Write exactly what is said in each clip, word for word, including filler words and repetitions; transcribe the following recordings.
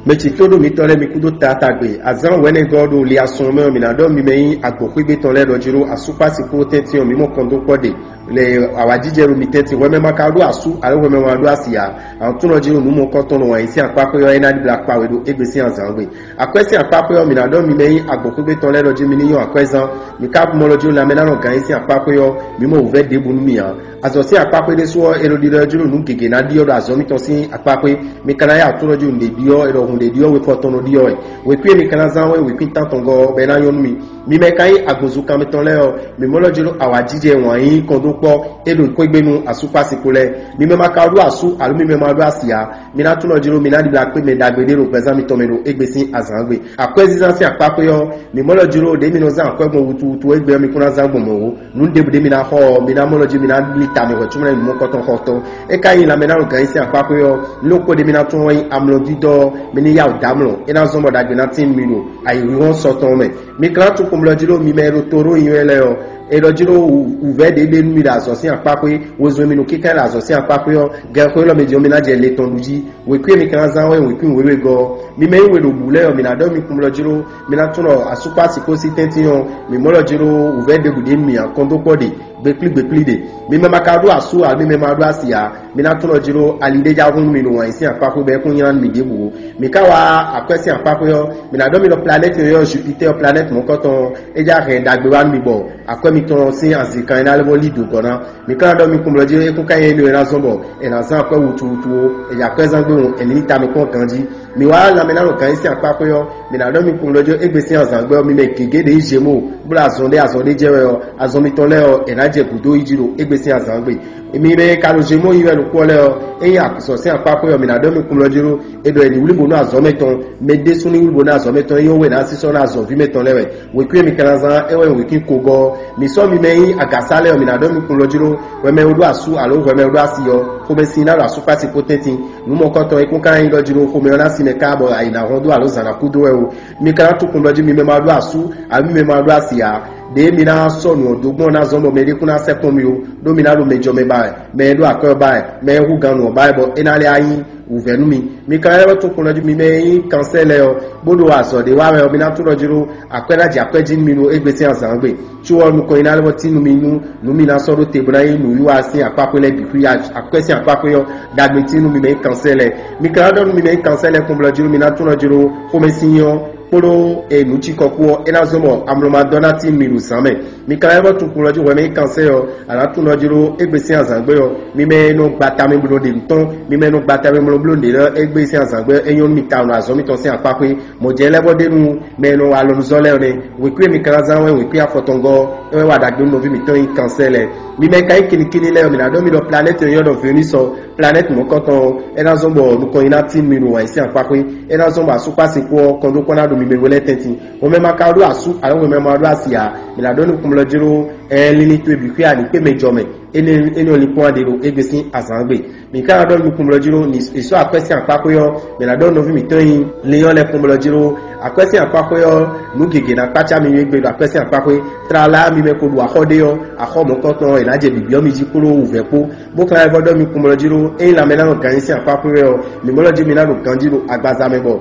Mɛ ci tó ɖo mitɔn lɛ́ɛ mi kúdó taatagbe, azǎn wɛ̌nɛgɔ́ ɖo li asɔn mɛ ɔ́, mǐ ná ɖɔ mi mɛ nyí agbǒxwígbé tɔn lɛ́ɛ ɖɔ jí ɖó asúkpásikpó tɛ́ntin ɔ́, mǐ mɔ kɔn dó kpɔ́ ɖe. Le awǎjijɛ ɖo mi tɛ́ntin, hwɛmɛ ma ka ɖó asú alo hwɛmɛ ma ɖó asi ǎ. Aklúnɔ jí ɖo nǔ mɔkɔ́tɔn ɖo wǎn yí sín akpáxwé ɔ́, é ná ɖibla kpa we ɖo égbé sín azǎn gbe. Akwɛ́ sín akpáxwé ɔ́, mǐ ná ɖɔ mi mɛ nyí agbǒxwígbé tɔn lɛ́ɛ ɖɔ jí mi ní nyɔ́ akwɛ́zán. Mǐ ka mɔ lɔ jí ɖo lanmɛ ná nɔ gǎn yí sín akpáxwé ɔ́, mǐ mɔ wǔvɛ́ ɖěbǔ nú mi ǎ. Azɔ̌ sín akpáxwé ɖésú ɔ́, è nɔ ɖiɖɔ jí ɖo nǔ gěgé ná ɖiɖɔ ɖo azɔ̌ mitɔn sín akpáxwé. Mi ka ná yá aklúnɔ jí nǔɖé ɖiɖɔ, è ɖɔ hun ɖě ɖiɖɔ wekɔ tɔn nɔ ɖiɖɔ wɛ. Wěkwín e mi ka ná zán wɛ wěkwín tántɔn gɔ́ ɔ́, bɔ é ná nyɔ́ nú mi. Mi mɛ ka nyí agbǒzunkan mitɔn lɛ́ɛ ɔ́, mi mɔ lɔ jí ɖo awǎjijɛ wǎn yí kɔn dó kpɔ́, é ɖo xwégbe nú asúkpásikpo lɛ́ɛ. Mi mɛ ma ka ɖó asú alo mi mɛ ma ɖó asi ǎ, mi ná tunɔ jí ɖó mi ná ɖibla kpé mɛ ɖagbe ɖé ɖo gbɛzán mitɔn mɛ ɖo égbé sín azǎn gbe. Akwɛ́zínzán sín akpáxwé ɔ́, mi mɔ lɔ jí ɖó ɖě mi nɔ zán akwɛ́ gbɔn wutu wutu égbé ɔ́, mi kún ná zán gbɔn mɔ̌ ó. Nǔ ɖěbǔ ɖé mi ná xɔ ɔ́, mi ná mɔ lɔ jí mi ná ɖu ta mɛ hwɛ̌ cúmɔ nú mɔkɔtɔn xɔtɔn. É ka nyí lanmɛ ná ɖo gǎn nyi sín akpáxwé ɔ́, nú xó ɖé mi ná tún wɛ nyí amlɔdídɔ́ ɔ́, mi ní yá wǔ dó amlɔ, é ná zɔ́n bɔ ɖagbe ná tín mi ɖo ayǐhínhɔ́n sɔ tɔn mɛ. Mi ka ná tunwun kpɔnmlɔ jí ɖó mi mɛ e ɖo to ɖó nyi wɛ lɛ́ɛ ɔ́, è ɖɔ jí ɖó wǔvɛ́ ɖě ɖé nú mi ɖo azɔ̌ sín akpáxwé, wezun e mi ɖo kíká ɖo azɔ̌ sín akpáxwé ɔ́, gɛxwé élɔ́ mɛ jí ɔ́, mi ná jɛ le tɔn ɖu jí. Wěkwín e mi ka ná zán wɛ wěkwín wěwegɔ́ ɔ́, mi mɛ e we ɖo bǔ lɛ́ɛ ɔ́, mi ná ɖɔ mi kpɔnmlɔ jí ɖó mi ná tunɔ asúkpásikó sín tɛ́ntin ɔ́, mi mɔ lɔ jí ɖó wǔvɛ́ ɖěbǔ ɖé nú mi ǎ, kɔn dó kpɔ́ ɖe, gbekplí gbekplí ɖe. Mi mɛ ma ka ɖó asú ǎ, mi mɛ ma ɖó asi ǎ, mi ná tunɔ jí ɖó ali ɖé já hún nú mi ɖo wǎn yí sín akpáxwé bɔ é kún nylá nú mi ɖěbǔ ó. Mi ka wá akwɛ́ sín akpáxwé ɔ́, mi ná ɖɔ mi ɖɔ planɛ́ti e ylɔ́ Jupitɛ́ɛ ɔ́, planɛ́ti mɔ̌kɔtɔn ɔ́, é já hɛn ɖagbe wá nú mi bɔ akwɛ́ mitɔn sín azinkan e ná lɛ́ vɔ́ lí dǒ gɔ́ ná. Mi ka ná ɖɔ mi kpɔnmlɔ jí é kún ka nyí énɛ́ e ná zɔ́n bɔ è nǎ zán akwɛ́ wutu wutu ó, è jɛ akwɛ́zán gbé hǔn è ní yi tamɛ kpɔ́n ganjí. Mi wá lanmɛ ná ɖo gǎn yí sín akpáxwé ɔ́, mi ná ɖɔ mi kpɔnmlɔ jí égbé sín azǎn gbé ɔ́, mi mɛ gěgé ɖě nyí Zemo, bó ɖo azɔn ɖé azɔn ɖé jɛ wɛ ɔ́, azɔn mitɔn lɛ́ɛ ɔ́, è nǎ jɛ gǔdo yi jí ɖo égbé sín azǎn gbe. Mi mɛ ka ɖo Zemo yi wɛ ɖokpó ɔ́ lɛ́ɛ ɔ́, ényí azɔ̌ sín akpáxwé ɔ́, mi ná ɖɔ mi kplɔ́ jí ɖó, è ɖɔ è nǐ wlí bǒ nú azɔ̌ mɛtɔn, mɛ ɖésú ní wlí bǒ nú azɔ̌ mɛtɔn, é nyɔ́ wɛ ná sísɔ́ nú azɔ̌ví mɛtɔn lɛ́ɛ wɛ. Wěkwín e mi ka ná zán é wɛ wěkwín kogɔ́ ɔ́. Mi sɔ́ mi mɛ nyí agǎsá lɛ́ɛ ɔ́, mi ná ɖɔ mi kplɔ́ jí ɖó, hwɛ mɛ e ɖó asú alo hwɛ mɛ e ɖó asi ɔ́, xomɛsin ná ɖo asúkpási kpó tɛ́ntin. Nǔ mɔkɔ́tɔn é kún ka nyí ɖɔ jí ɖó xomɛ ɔ́ ná sin mɛ ká bɔ ayǐ ná hɔn dó alo zǎn ná kú dó wɛ ó. Mi ka ná tunwun kplɔ́ jí mi mɛ ma ɖó asú alo mi mɛ ma ɖó asi ǎ. Ɖěe mi ná sɔ́ nǔ ɔ́ dó gbɔn ná zɔ́n bɔ mɛɖé kún ná sɛkpɔ́ mi ó, ɖó mi ná ɖo mɛ jɔ mɛ ba wɛ, mɛ e ɖó akwɛ́ ɔ́ ba wɛ, mɛ e hú gannú ɔ́ ba wɛ, bɔ é ná lɛ́ á nyí wǔvɛ́ nú mi. Mi ka lɛ́ wɛ tunwun kplɔ́ jí mi mɛ e nyí kansɛ́ lɛ́ɛ ɔ́, bó ɖo azɔ̌ ɖé wa wɛ ɔ́, mi ná tunwun jí ɖó akwɛ́ ná jɛ akwɛ́ jí nú mi ɖo égbé sín azǎn gbe. Có ɔ́, nukɔn nyi ná lɛ́ wɔ tín nú mi nú nǔ mi ná sɔ́ ɖó te bó ná nyí nǔwiwa sín akpáxwé lɛ́ɛ bǐ xwí akwɛ́ sín akpáxwé ɔ́, ɖagbe tín nú mi mɛ nyí kansɛ́ lɛ́ɛ. Mi ka ná ɖɔ nú mi mɛ nyí kansɛ́ lɛ́ɛ kpɔnmlɔ jí nú mi ná tunwun jí ɖó xomɛsin ɔ́, kpódó e nǔ cikɔ kú ɔ́, é ná zɔ́n bɔ amlɔ ma dɔ́ ná tín mi ɖo zǎn mɛ. Mi ka lɛ́ vɔ tunwun kplɔ́ jí hwɛ mɛ nyí kansɛ́ ɔ́, a nǎ tunwun jí ɖó égbé sín azǎn gbe ɔ́, mi mɛ e nɔ gba tamɛ bló ɖe nǔ tɔn, mi mɛ e nɔ gba tamɛ bló bló ɖě lɛ́ɛ égbé sín azǎn gbe ɔ́, é nyɔ́ nú mi tawun ɖo azɔ̌ mitɔn sín akpáxwé. Mɔ̌ jɛ lɛ́ vɔ ɖe nú mɛ e nɔ wa alɔnuzɔ́ lɛ́ɛ ɔ́ nɛ́. Wěkwín e mi ka ná zán wɛ wěkwín afɔtɔngɔ́ ɔ́, é wɛ wa ɖagbe nú nɔví mǐtɔn nyí kansɛ́ lɛ́ɛ. Mi mɛ ka nyí kinnikínní lɛ́ɛ ɔ́, mi ná ɖɔ mi ɖɔ planɛ́ti e nyɔ́ ɖɔ Venus ɔ́, planɛ́ti mɔ̌kɔntɔn ɔ́, é ná zɔ́n bɔ nukɔn nyi ná tín mi ɖo wǎn yí sín akpáxwé. É ná zɔ́n bɔ asúkpási kpó ɔ́, kɔn ɖó kpɔ́ ná ɖo mi mɛ we lɛ́ɛ tɛ́ntin. Hwemɛ ma ka ɖó asú alo hwemɛ ma ɖó asi ǎ, mi ná ɖɔ nú kplɔ́ jí ɖó ɛɛ linlin towe bǐ xwé a ní kpé mɛ jɔ mɛ. Énɛ́ énɛ́ ɔ́ ní kpɔ́n aɖe ɖo égbé sín azǎn gbe. Mi ka ná ɖɔ nú mi kplɔ́ jí ɖó ni è sɔ́ akwɛ́ sín akpáxwé ɔ́, mi ná ɖɔ nɔví mǐtɔn nyi lin ɔ́ lɛ́ɛ kplɔ́ jí ɖó akwɛ́ sín akpáxwé ɔ́, nǔ gěgé ná kpácá mi wé gbe ɖo akwɛ́ sín akpáxwé. Tlala mi mɛ ko ɖo axɔ ɖé ɔ́, axɔ mɔ̌kɔntɔn ɔ́, è nǎ jɛ bǐbíɔ́ mi jí kpló wǔvɛ́ kpó. Bó ka lɛ́ vɔ ɖɔ mi kplɔ́ jí ɖó ényí lanmɛ ná nɔ gǎn nyi sín akpáxwé wɛ ɔ́, mi mɔ lɔ jí mi ná ɖo ganjí ɖo agbaza mɛ bɔ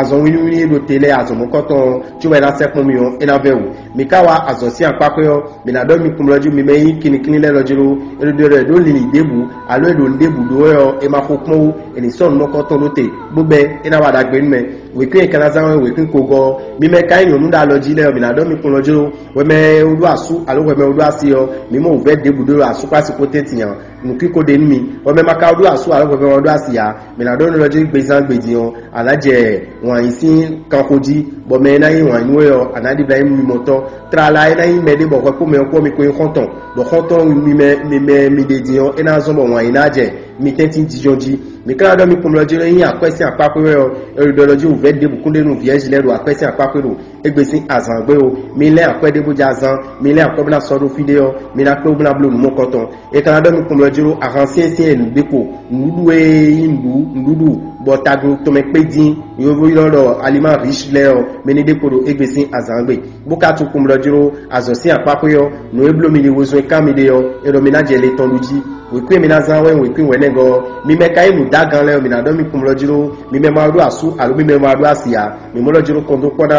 azɔn wínníwínní e ɖo te lɛ́ɛ azɔn mɔ̌kɔntɔn ɔ́, cóbɔ é ná sɛkpɔ́ mi ɔ́, é ná vɛ́ wǔ. Mi ka wá azɔ̌ sín akpáxwé ɔ́, mi ná ɖɔ mi kplɔ́ jí mi mɛ nyí kinnikínní lɛ́ɛ lɔ jí ɖó, è ɖo ɖɔ è ɖǒ linlin ɖěbǔ, alo è ɖo nǔ ɖěbǔ ɖó wɛ ɔ́, è ma xo kpɔ́n wú, è nǐ sɔ́ nǔ nɔkɔntɔn ɖó te, bó bɛ́ é ná wa ɖagbe nú mɛ. Wěkwín e ka ná zán wɛ wěkwín kogɔ́ ɔ́, mi mɛ ka nyí nyɔ̌nu ɖo alɔ jí lɛ́ɛ ɔ́, mi ná ɖɔ mi kplɔ́ jí ɖó, hwɛmɛ e wú ɖó asú alo hwɛmɛ e wú ɖó asi ɔ́, mi mɔ wǔvɛ́ ɖěbǔ ɖó ɖo asúkpási kpó tɛ́ntin ǎ. Nǔkíko ɖe nú mi, hwɛmɛ ma ka ɖó asú alo hwɛmɛ ma ɖó asi ǎ, mi ná ɖɔ nú lɔ jí gbezán gbedin ɔ́, a nǎ jɛ wǎn yí sín kanxo jí, bɔ mɛ e ná nyí wǎn yí nú we ɔ́, a nǎ ɖibla nyí mimɔtɔ́. Tlala e ná nyí mɛɖé bɔ hwɛ kpó mɛ ɔ́ kpó mi ko nyí xɔ́ntɔn, bɔ xɔ́ntɔn mi mɛ mi mɛ mi ɖe din ɔ́, é ná zɔ́n bɔ wǎn yí ná jɛ mi tɛ́ntin jijɔ jí. Mi ka ná ɖɔ mi kplɔ́ jí nú nyí akwɛ́ sín akpáxwé wɛ ɔ́, è ɖɔ ɖɔ jí wǔvɛ́ ɖěbǔ kún ɖe nú vǐɛ́zi lɛ́ɛ ɖo akwɛ́ sín akpáxwé ɖo Égbé sín azǎn gbe o, mi lɛ́n akwɛ́ ɖé bó jɛ azán, mi lɛ́n akwɛ́ bó ná sɔ́ ɖó fí ɖé ɔ́, mi ná kpé bó ná bló nǔ mɔkɔtɔn. É ka ná ɖɔ mi kplɔ́n jí ɖó ahan syɛ́nsyɛ́n e nǔɖé ko, nǔɖuɖu e nyí nǔɖuɖu, nǔɖuɖu bɔ taglo tɔn mɛ kpé dín, yovo ylɔ́ ɖɔ aliment riche lɛ́ɛ ɔ́, mi ní ɖe kpo ɖo égbé sín azǎn gbe. Bó ka tunwun kpɔ́n ɖɔ jí ɖó azɔ̌ sín akpáxwé ɔ́, nǔ e bló mi ɖe wezun e kán mi ɖe ɔ́, é ɖɔ mi ná jɛ le tɔn ɖu jí. Wěkwín e mi ná zán wɛ nyí wěkwín wɛ̌nɛgɔ́ ɔ́. Mi mɛ ka nyí nǔdágan lɛ́ɛ ɔ́, mi ná ɖɔ mi kpɔ́n ɖɔ jí ɖó mi mɛ ma ɖó asú alo mi mɛ ma ɖó asi ǎ. Mi mɔ ɖɔ jí ɖó kɔn dó kpɔ́ ná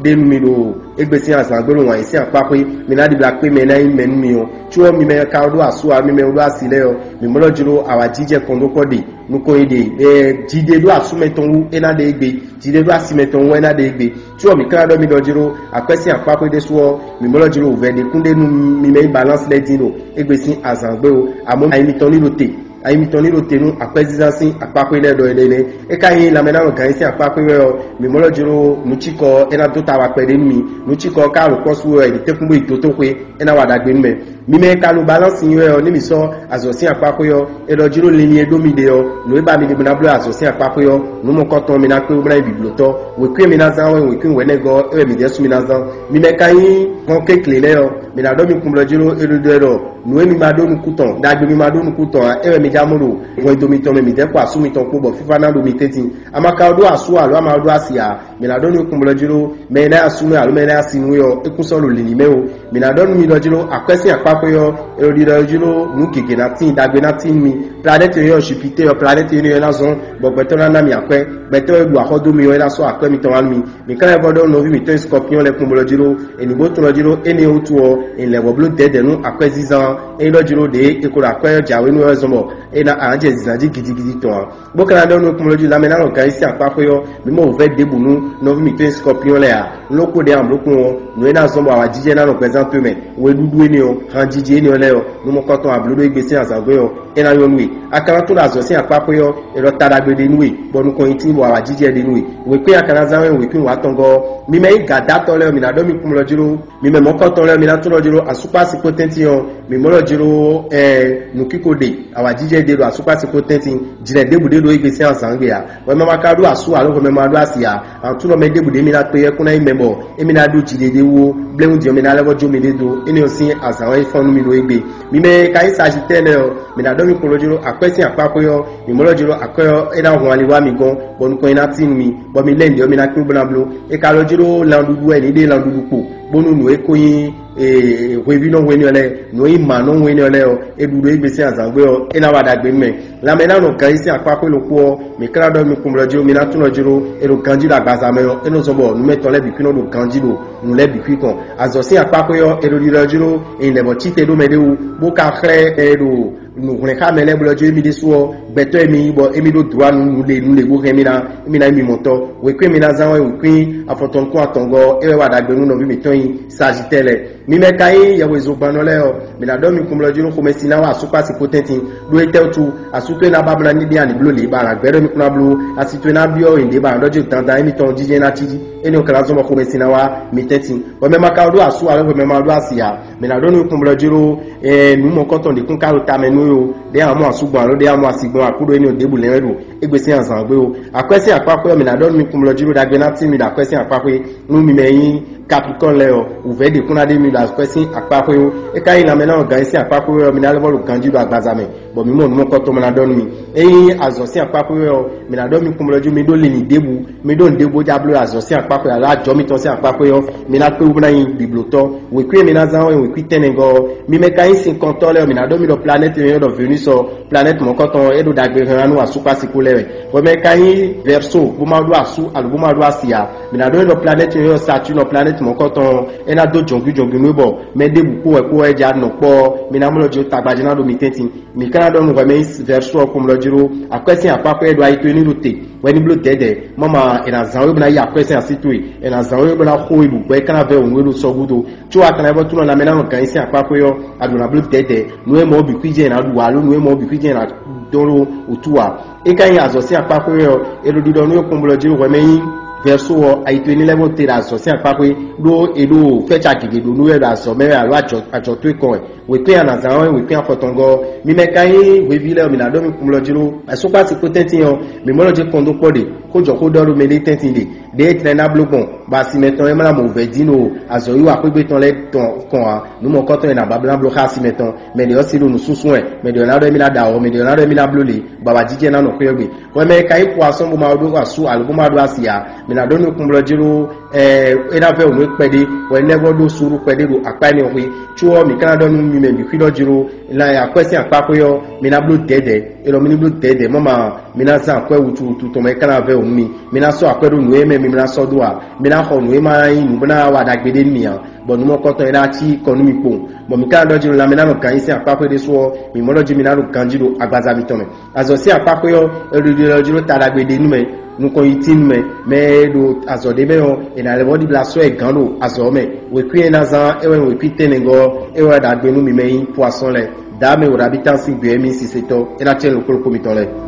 ɖe nú mi ɖo égbé sín azǎn gbe ɖo wǎn yí sín akpáxwé, mi ná ɖibla kpé mɛ e ná nyí mɛ nú mi ɔ́. Có ɔ́, mi mɛ ka ɖó asú ǎ, mi mɛ ɖó asi lɛ́ɛ ɔ́, mi mɔ ɖɔ jí ɖó awǎjijɛ kɔn dó kpɔ́ ɖe nukɔn yi ɖe, ɛ, jiɖe ɖó asú mɛtɔn wú é ná ɖe égbé, jiɖe ɖó asi mɛtɔn wú é ná ɖe égbé. Có ɔ́, mǐ ka ná ɖɔ mi ɖɔ jí ɖó akwɛ́ sín akpáxwé ɖésú ɔ́, mi mɔ ɖɔ jí ɖó wǔvɛ́ ɖě kún ɖe nú mi mɛ nyí balance lɛ́ɛ dín ɖo égbé sín azǎn gbe o. Amɔ̌ ayi mitɔn ní ɖo te, ayi mitɔn ní ɖo te nú akwɛ́zínzán sín akpáxwé lɛ́ɛ ɖɔ éɖée nɛ́. É ka nyí lanmɛnánɔgán e sín akpáxwé wɛ ɔ́, mǐ mɔ ɖɔ jí ɖó nǔ cikɔ ɔ́, é ná dó ta wá kpɛɖé nú mi. Nǔ cikɔ ɔ́ ka ɖo kpɔ́ sú wɛ, è nǐ tɛ́nkún bó yi dǒtoxwé, é ná wa ɖagbe nú mɛ. Mi mɛ e ka ɖo balance nyi wɛ ɔ́, ní mǐ sɔ́ azɔ̌ sín akpáxwé ɔ́, è ɖɔ jí ɖó linlin e ɖó mi ɖe ɔ́, nǔ e ba mi ɖe bó ná bló azɔ̌ sín akpáxwé ɔ́, nǔ mɔkɔtɔn mi ná kpé bó ná nyí biblǒtɔ́. Wěkwín e mi ná zán wɛ, wěkwín wɛ̌nɛgɔ́ ɔ́, é wɛ mi ɖésú mi ná zán. Mi mɛ ka nyí hɔn kéklě lɛ́ɛ ɔ́, mi ná ɖɔ mi kún blɔ́ jí ɖó é ɖo ɖɔ ɛ ɖɔ nǔ e mi ma ɖó nukún tɔn, ɖagbe mi ma ɖó nukún tɔn ǎ, é wɛ mi já mɔ ɖo hwɛndo mitɔn mɛ, mi dɛ̌ kpo asú mitɔn kpó, bɔ fífá ná ɖo mi tɛ́ntin. A ma ka ɖó asú alo a ma ɖó asi ǎ, mi ná ɖɔ nú kún blɔ́ jí ɖó mɛ e ná asú nú alo mɛ e ná asi nú é ɔ́, é kún sɔ́ ɖo lǐlí mɛ o. Mi ná ɖɔ nú mi ɖɔ jí ɖó akwɛ́ sín akpáxwé ɔ́, è ɖo ɖiɖɔ jí ɖó nǔ gěgé ná tíin, ɖagbe ná tíin nú mi. Planète énɛ́ ɔ́, Jupiter ɔ́, planète énɛ́ ɔ́ ná zɔ́n bɔ gbɛtɔ́ ná ná mi akwɛ́. Gbɛtɔ́ e ɖu axɔ́ dó mi ɔ́, é ná sɔ́ akwɛ́ mitɔn wá nú mi. Mi ka lɛ́ vɔ ɖɔ nɔví mǐtɔn e Scorpion lɛ́ kún blɔ́ jí ɖó è nǐ bó tunwun jí ɖó énɛ́ wútu ɔ́, è nǐ lɛ́ vɔ bló dɛ̌dɛ̌ nú akwɛ́ zínzán ɔ́, é nyí ɖɔ jí ɖó ɖě è ko ɖo akwɛ́ ɔ́ jǎwe nú wɛ zɔn bɔ é ná a nǎ jɛ zǐnzán jí gidigidi tɔn ǎ. Bó ka ná ɖɔ nú kplɔ́njí lanmɛ ná nɔ gan yí sín akpáxwé ɔ́, mǐ mɔ wǔvɛ́ ɖěbǔ nú nɔví mǐtɔn e Scorpion lɛ́ɛ ǎ. Nú ló kpo ɖe amlǒkun ɔ́, nǔ e ná zɔ́n bɔ awǎjijɛ ná nɔ gbɛzán towe mɛ, weɖúɖú énɛ́ ɔ́, hanjiji énɛ́ ɔ́ lɛ́ɛ ɔ́, nú mɔkɔ́tɔn ablǒɖó égbé sín azǎn gbe ɔ́, é ná nyɔ́ nú we. A ka ná tunwun ɖɔ azɔ̌ sín akpáxwé ɔ́, è ɖɔ ta ɖagbe ɖé nú we, bɔ nukɔn nyi tín bɔ awǎjijɛ ɖé nú we. Wěkwín a ka ná zán wɛ wěkwín wǎtɔngɔ́ ɔ́, mi mɛ nyí gǎdátɔ́ lɛ́ɛ ɔ́, mi ná ɖɔ mi kún mlɔ jí ɖó. Mi mɛ mɔ̌kɔtɔn lɛ́ɛ ɔ́, mi ná tunwun ɖɔ jí ɖó asúkpási kpó tɛ́ntin ɔ́, mi mɔ ɖɔ jí ɖó ɛ nǔkíko ɖe, awǎjijɛ ɖé ɖo asúkpási kpó tɛ́ntin, jlɛ̌ ɖěbǔ ɖé ɖo égbé sín azǎn gbe ǎ. Hwɛmɛ ma ka ɖó asú alo hwɛmɛ ma ɖó asi ǎ. Aklúnɔ mɛ ɖěbǔ ɖě mi ná kpé yɛ́ kún ná nyí mɛ bɔ émí ná ɖó jiɖeɖe wú ó, bléwún din ɔ́ mi ná lɛ́ vɔ́ jó miɖée dó, énɛ́ ɔ́ sín azǎn wɛ é fɔ́n nú mi ɖó égbé. Mi mɛ e ka nyí Sagittɛ́ɛ lɛ́ɛ ɔ́, mi ná ɖɔ mi kplɔ́n jí ɖó akwɛ́ sín akpáxwé ɔ́, mi mɔ ɖɔ jí ɖó akwɛ́ ɔ́ é ná hun ali wá mi gɔ́n, bɔ nukɔn nyi ná tín nú mi, bɔ mi lɛ́ nǔɖé ɔ́ mi ná kpé bó ná bló. É ka lɔ́ jí ɖó lan ɖuɖu wɛ è nǐ ɖe lan ɖuɖu kpo, bónú nǔ e ko nyí hweví nɔ hwenu ɔ́ lɛ́ɛ, nǔ e nyí mǎ nɔ hwenu ɔ́ lɛ́ɛ ɔ́, é ɖu ɖó égbé sín azǎn gbe ɔ́, é ná wa ɖagbe nú mɛ. Lanmɛ ná nɔ gan yí sín akpáxwé ɖokpó ɔ́, mǐ ka ná ɖɔ mi kún blɔ́ jí ɖó, mi ná tunwun jí ɖó è ɖo ganjí ɖo agbaza mɛ ɔ́, é nɔ zɔ́n bɔ nǔ mɛtɔn lɛ́ɛ bǐ kún nɔ ɖo ganjí ɖo nǔ lɛ́ɛ bǐ xwí kɔn. Azɔ̌ sín akpáxwé ɔ́, è ɖo ɖiɖɔ jí ɖó è nyi lɛ̌ bɔ cíte ɖó mɛ ɖé wú, bó ka xlɛ́ ɛ ɖo nǔhwlɛ́nxámɛ lɛ́ɛ blɔ́ jí émí ɖésú ɔ́, gbɛtɔ́ e mi nyí bɔ émí ɖó dlǒ nú nǔɖé nǔɖé bó hɛn mì ná, émí ná nyí mi mɔtɔ́. Wěkwín e mi ná zán wɛ wěkwín afɔtɔn nukún atɔngɔ́ ɔ́, é wɛ wa ɖagbe nú nɔví mǐtɔn e nyí Sagittɛ́ɛ lɛ́ɛ. Mi mɛ ka nyí yɛhwezogbannɔ lɛ́ɛ ɔ́, mi ná ɖɔ mi kún blɔ́ jí nú xomɛsin ná wá asúkpási kpó tɛ́ntin, ɖó étɛ́ wútu? Asú towe ná ba bó ná ní ɖe anǐ bló lě ba ná gbɛ́ ɖɔ mi kún ná bló, asi towe ná byɔ́ nyǐɖée ba ná ɖɔ jí dandan émítɔn jijɛ ná cí jí. Énɛ́ ɔ́ ka ná zɔ́n bɔ xomɛsin ná wá mi tɛ́ntin. Hwɛmɛ ma ka ɖó asú alo hwɛmɛ ma ɖó asi ǎ. Mi ná ɖɔ nú kún blɔ́ jí ɖó nǔ mɔ̌kɔntɔn ɖě kún ka ɖo tamɛ nú we o, ɖě a mɔ asú gbɔn alo ɖě a mɔ asi gbɔn, akúɖo énɛ́ ɔ́ ɖěbǔ lɛ́n wɛ ɖo égbé sín azǎn gbe o. Akwɛ́ sín akpáxwé ɔ́, mi ná ɖɔ nú mi kún blɔ́ jí ɖó ɖagbe ná tín mi ɖo akwɛ́ sín akpáxwé. Nú mi mɛ nyí Capricorne lɛ́ɛ ɔ́, wǔvɛ́ ɖě kún ná ɖe mi ɖo akwɛ́ sín akpáxwé ó. É ka nyí lanmɛ ná ɔ́ gan yí sín akpáxwé ɔ́, mi ná lɛ́ vɔ ɖo ganjí ɖo agbaza mɛ, bɔ mǐ mɔ nǔ mɔkɔtɔn mɛ ná ɖɔ nú mi. Ényí azɔ̌ sín akpáxwé ɔ́, mi ná ɖɔ mi kún blɔ́ jí mi ɖó linlin ɖěbǔ, mi ɖó nǔɖé bó já bló azɔ̌ sín akpáxwé alo ajɔ mitɔn sín akpáxwé ɔ́, mi ná kpé wú bó ná nyí biblotɔ́. Wěkwín e mi ná zán ɔ́, wěkwín tɛnmɛ gɔ́ ɔ́. Mi mɛ ka nyí sinkɔntɔ́ lɛ́ɛ ɔ́, mi ná ɖɔ mi ɖɔ planɛ́ti e è nɔ ylɔ́ ɖɔ Venus ɔ́, planɛ́ti mɔ̌kɔtɔn ɔ́, é ɖo ɖagbe hɛn wá nú asúkpási kú lɛ́ɛ wɛ. Hwɛmɛ ka nyí Verseau, bó ma ɖó asú alo bó ma ɖó asi ǎ. Mi ná ɖɔ mi ɖɔ planɛ́ti e è nɔ ylɔ́ Saturne ɔ́, planɛ́ti mɔ̌kɔtɔn ɔ́, é ná dó jɔ̌ngbijɔ̌ngbi nú é bɔ mɛ ɖěbǔ kpó wɛ kpó wɛ é jɛ nɔ kpɔ́ ɔ́, mi ná mlɔ́ jí tagbají ná ɖo mi tɛ́ntin. Mi ka ná ɖɔ nú hwɛ mɛ nyí Verseau ɔ́ kpɔ́n blɔ́ jí ɖó akwɛ́ sín akpákpá e ɖo ayi towe ní ɖo te, hwɛ ní bló dɛ̌dɛ̌. Mama, è nǎ zán we bó ná yí akwɛ́ sín así towe, è nǎ zán we bó ná xo we ɖu gbɛ, é ka ná vɛ́ wǔ nú we ɖo sɔ́ gúdo. Có a ka ná vɔ́ tlɔ́n lanmɛ ná nɔ gan yí sín akpákpá ɔ́, a ɖǒ ná bló dɛ̌dɛ̌. Nǔ e mɔ ɔ́ bǐ kwíjɛ è nǎ ɖu ǎ, alo nǔ e mɔ ɔ́ bǐ kwíjɛ è nǎ dɔn ɖó wǔtu ǎ. É ka nyí azɔ̌ sín akpákpá ɔ́, è ɖo ɖiɖɔ nú we kpɔ́n blɔ́ jí ɖó hwɛ mɛ nyí Vɛ̌ só ɔ́, ayi towe ní lɛ́ bó te ɖo azɔ̌ sín akpá xwé, ɖó è ɖo fɛ́ca gěgé ɖó nú wɛ ɖo azɔ̌ mɛ wɛ alo ajɔ ajɔ towe kɔn wɛ. Wěkwín anǎzán ɔ́, wěkwín afɔtɔngɔ́ ɔ́, mi mɛ ka nyí hweví lɛ́ɛ ɔ́, mi ná ɖɔ mi kplɔ́ jí ɖó asúkpási kpó tɛ́ntin ɔ́, mi mɔ lɔ jí kɔn dó kpɔ́ ɖe, xó jɔ xó ɖɔ ɖo mɛ ɖé tɛ́ntin ɖe. Ɖěe tlɛ ná bló gbɔn, bɔ asi mɛtɔn e ma ná mɔ wǔvɛ́ dín ɖo azɔ̌wiwa xwégbé tɔn lɛ́ɛ tɔn kɔn ǎ. Nǔ mɔ̌kɔtɔn e nǎ ba blá bló xá asi mɛtɔn, mɛ ɖě ɔ́ sí ɖo nǔsúnsún wɛ, mɛ ɖě ɔ́ ná ɖɔ émí ná ɖo awɔ, mɛ ɖě ɔ́ ná ɖɔ émí ná bló lě, bɔ awǎjijɛ ná nɔ xwé ɔ́ gbe. Hwɛ mɛ e ka nyí poisson bó ma ɖó asú alo bó ma ɖó asi ǎ, mi ná ɖó nukúnblɔ́ jí ɖó é ná vɛ́ wǔ nú kpɛɖé, bɔ é ná vɔ ɖó suúlu kpɛɖé ɖo akpá énɛ́ xwé. Có ɔ́, mǐ ka ná ɖɔ nú mi mɛ bǐ xwíɖɔ jí ɖó akwɛ́ sín akpá xwé ɔ́, mi ná bló dɛ̌dɛ̌. È nɔ mi ní bló dɛ̌dɛ̌ mɔ ma, mi ná zán akwɛ́ wutu wutu tɔn mɛ é ka ná vɛ́ wǔ nú mi. Mi ná sɔ́ akwɛ́ ɖó nǔ e mɛ mi ná sɔ́ dó ǎ. Mi ná xɔ nǔ e ma nyí nǔ bó ná wa ɖagbe ɖé nú mi ǎ, bɔ nǔ mɔkɔtɔn é ná cí kɔ nú mi kpowun. Bɔ mǐ ka ná ɖɔ jí ɖo lanmɛ ná nɔ gǎn nyi sín akpá xwé ɖésú ɔ́, mǐ mɔ ɖɔ jí mi ná ɖo ganjí ɖo agbaza mitɔn mɛ. Azɔ̌ sín akpá xwé ɔ́, è ɖo ɖiɖɔ jí ɖó ta ɖagbe ɖé nú mɛ, nukɔn yi tín nú mɛ, mɛ e ɖo azɔ̌ ɖé mɛ ɔ́, è nǎ lɛ́ vɔ ɖibla sɔ́ ɛ gǎn ɖo azɔ̌ mɛ. Wěkwín e ná zán é wɛ nyí wěkwín tɛ́nnɛgɔ́ ɔ́, é wɛ ɖagbe nú mi mɛ nyí poisson lɛ́ɛ. Dǎ mɛ wǒ ɖabi tán sín gbě mi sisetɔ́, é ná cɛ́ nukúnukún mitɔn lɛ́ɛ.